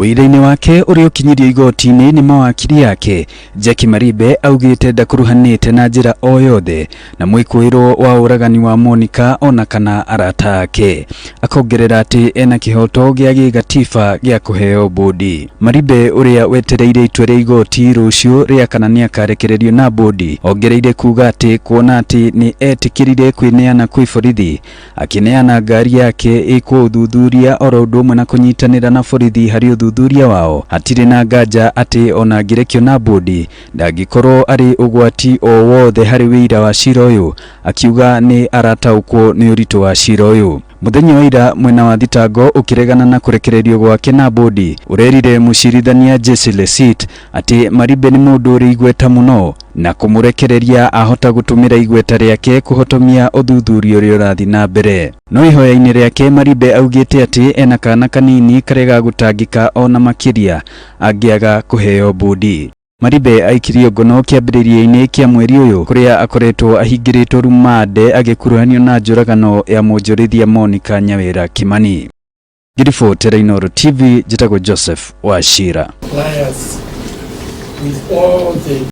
Wĩira-inĩ wake ũrĩa ũkinyirio igoti-inĩ nĩ mawakiri ake, Jackie Maribe augĩte ndakuruhanĩte na njĩra o yothe na mwĩkũĩrwo wa ũragani wa Monica ona kana arata ake. Akongerera atĩ ena kĩhoto gĩa gĩgatiba gĩa kũheo bũndi. Maribe ũrĩa wetereire itua rĩa igoti rũciũ rĩa kana nĩakarekererio na bũndi, ongereire kuga atĩ kuona atĩ nĩ etĩkĩrire kwĩneana kwĩ borithi, akĩneana ngari yake ĩkwo ũthuthuria oro ũndũ ũmwe na kũnyitanĩra na borithi harĩ ũthuthuria wao, hatirĩ na nganja atĩ ona angĩrekio na bũndi ndangĩkorwo arĩ ũgwati o wothe harĩ wĩira wa cira ũyũ, akiuga nĩ arataũkwo nĩ ũritũ wa cira ũyũ. Mũthenya wa ira mwena wa thitango ũkĩregana na kũrekererio gwake na bũndi, ũrerire mũcirithania Jesse Lesit atĩ Maribe nĩ mũndũ ũrĩ igweta mũno na kũmũrekereria ahota gũtũmĩra igweta rĩake kũhotomia ũthuthuria ũrĩa ũrathiĩ na mbere. No ihoya-inĩ rĩake Maribe augĩte atĩ ena kana kanini karĩa gagũtangĩka ona makĩria angĩaga kũheo bũndi. Maribe aikirio ngono kĩambĩrĩria-inĩ kĩa mweri ũyũ kũrĩa akoretwo ahingĩrĩtwo rumande agĩkuruhanio na njũragano ya mwonjorithia Monica Nyawĩra Kimani. Ngĩribotera Inooro TV, njĩtagwo Joseph Wachira. Compliance with all the